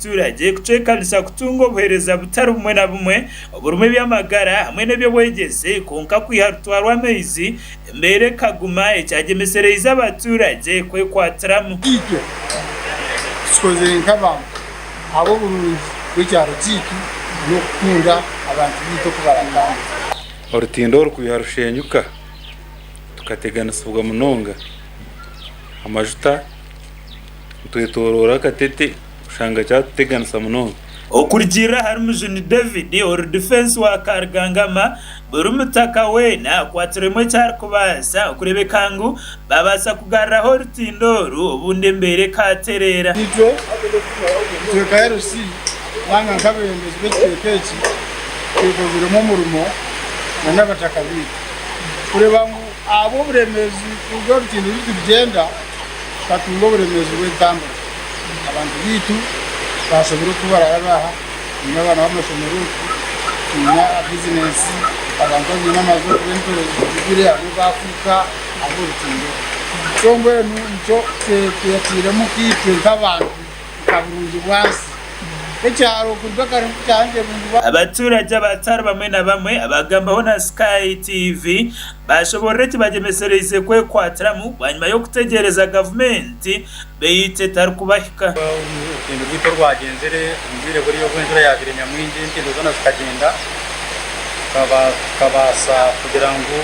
abaturage kucwekanisa kutunga obuheereza butari bumwe na bumwe oburimu eby'amagara hamwe n'eby'obwegyese kwonka kwiha rutwarwa amaizi embeera ekaguma ekyagyemesereize abaturage kwekwatiramu. Itwe tukikozire nk'abantu ahabw'oburungi bw'ekyaro kyaitu n'okukunda abantu baitu oku baratambura. Orutindo oru kwiha rushenyuka tukateganisibwa munonga. Amajuta nitwetoroora akatete oshanga kyatuteganisa munonga. Okurugiirira ahari Mujuni David ori difensi wa Karugangama, buri mutaka weena akwatsirwemu eki arikubaasa okureebeka ngu babaasa kugaruraho orutindo oru obundi embeera ekatereera. Itwe itwe nka LC nanga nk'abebembezi b'ekicweka eki twekoziremu omurimo na n'abataka baitu kureeba ngu ahabw'oburemeezi bw'orutindo oru niturugyenda tukatunga oburemeezi bw'entambura. Abantu baitu baashobire oku bararaba aha, twine abaana b'amashomero oku, twine bizinesi, abantu abaine amaju oku enturo zigwire abamwe baafuuka ahabw'orutindo oru. So mbwenu nikyo twetairemu nkaitwe nk'abantu nka burungi bwansi. Ekyaro kuruga kare nkukyangye burungi bwansi. Abaturage abatari bamwe na bamwe abagambaho na Sky TV bashoborora ekibagyemesereize kwekwatiramu bwanyima y'okutegyereza gavumenti beitu etarikubahika. Orutindo rwaitu orwagyenzire omu bwire buriya obu enjura yaabaire nyamwingi entindo zoona zikagyenda tukabaasa kugira ngu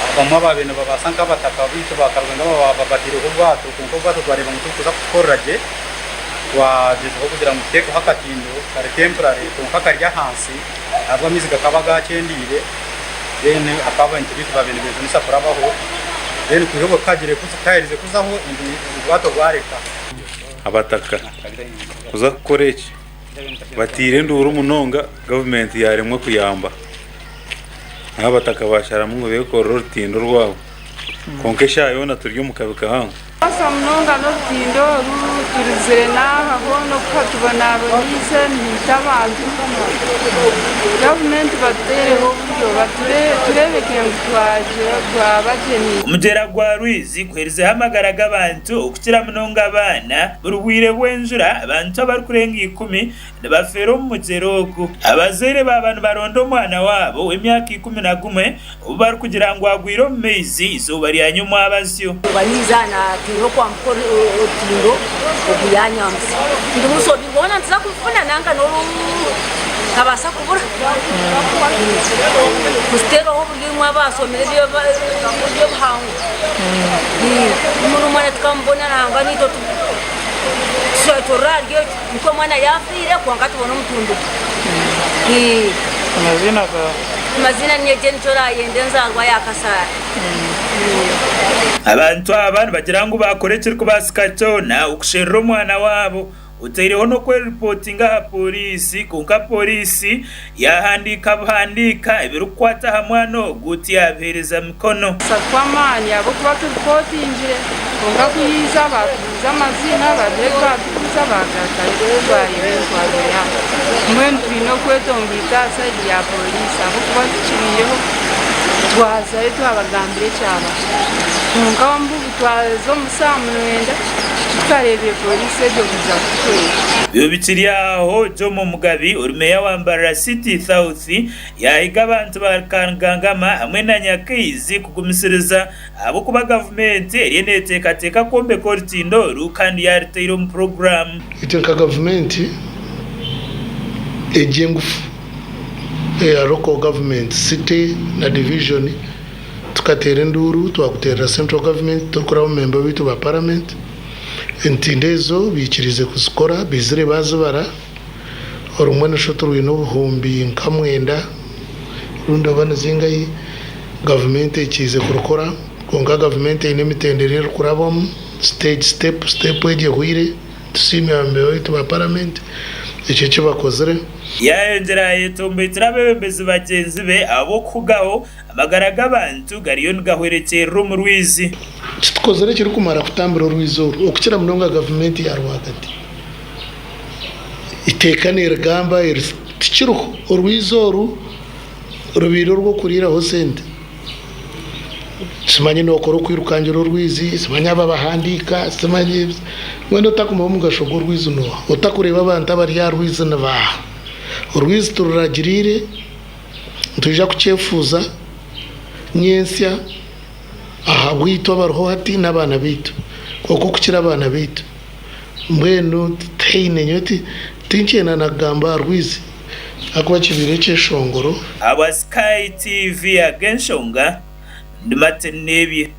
abamwe abaabaire nibabaasa nk'abataka baitu bakaruga babataireho obwato kwonka obwato twareeba ngu tiburikuza kutukorera gye twagyezaho kugira ngu tuteekeho akatindo kari temporary kwonka kari ahansi ahabw'amaizi gakaba gakyendeire then ahu abantu baitu baabaire nibejunisa kurabaho then kwiha obwo kuherize kuzaho obwato bwareka. Abataka kuza kukora eki bataire enduuru munonga gavumenti yaremwa kuyamba. Naho abataka basharamu ngu bekorere orutindo rwabo kwonka eshaaha yoona turi omu kabi kahango. Kukwasa munonga n'orutindo oru turizire n'aha hoona oku hatubonaboniise nihaita abantu. Gavumenti batuteereho oburyo tureebeke ngu twaba gye. Omugyera gwa Rwizi guherizeho amagara g'abantu okukira munonga abaana. Buri bwire bw'enjura, abantu abarikurenga ikumi nibafeera omu mugyera ogu. Abazaire baaba nibaronda omwana waabo w'emyaka 11 obu barikugira ngu agwire omu maizi eizooba rya nyomwabazyo. Baniiza nateera okwambuka orutindo ogu yanyambutsya. Ndi musobi hoona nituza kufuna nanka noru nkabaasa kubura. Kuziteeraho oburyo imwe abaasomire eby'obuhangwa. Mbwenu omwana tukamubona nangwa naitwe turare ahari ekyo. Nikwo omwana yaafiire kwonka tubone omutumbi gwe. Amaziina gaawe? Amaziina niinye Jane Kyorayenda enzaarwa ya Kasaara. Abantu aba nibagira ngu baakora ekirikubaasika kyona okusherura omwana waabo otaireho n'okweripootinga aha pooriisi kwonka pooriisi yaahandiika buhandiika ebirikukwata aha mwana ogu tiyaabiheereza mikono. Tusabwa amaani ahabw'okuba turipootingire kwonka ku yaija baatubuuza amaziina baruhe baatubuuza baagarukayo twareeba emitwaro yaabo. Mbwenu twine okwetomboita aha sayidi ya pooriisi ahabw'okuba tukibaireho twazayo twabagambira ekyabaho kwonka obu twaza omu saaha mwenda titukareebire pooriisi egyo kwija kutuhwera. Ebyo bikiri aho, Jomo Mugabi ori meeya wa Mbarara City South yaahiga abantu ba Kangangama hamwe na Nyakaizi kugumisiriza ahabw'okuba gavumenti eriyo neeteekateeka kwombeka orutindo oru kandi yaarutaire omu puroguraamu. Itwe nka gavumenti egi engufu eya Local Government, City na Division tukateera enduuru twakuteerera Central Government turikuraba omu memba baitu ba Parliament. Entindo ezo baikiriize kuzikora baizire baazibara. Orumwe nisho rwine obuhumbi nka mwenda rundi oba nizingahi gavumenti ekiize kurukora kwonka gavumenti eine emitendera erikurabamu stage step step egyo ehweire tusiime abambehi baitu ba paramenti ekyo ekibakozire. Yaayongyera yaayetomboitera abeebembezi bagyenzi be ahabw'okuhugaho amagara g'abantu gariyo nigahwerekyerera omu rwizi. Titukozire ekirikumara kutambira orwizi oru okukira munonga gavumenti ya rwagati. Eiteeka nirigamba riti, Tikiriho, orwizi oru rubaire orw'okuriiraho sente. Simanyi nookora okwirukangira orwizi, simanyi abo abahandiika, simanyi. Mbwenu otakumanya omugasho gw'orwizi n'oha? Otakureeba abantu abari aha rwizi ni baaha? Orwizi tururagiriire, nitwija kukyefuuza nyentsya ahabwaitu abariho hati n'abaana baitu, kwonka okukira abaana baitu. Mbwenu tihaine nyowe tinkyenda na kugamba aha rwizi ahakuba kibaire ekyeshongoro. Ahabwa Sky TV ag'enshonga, ndi Martin Nebye.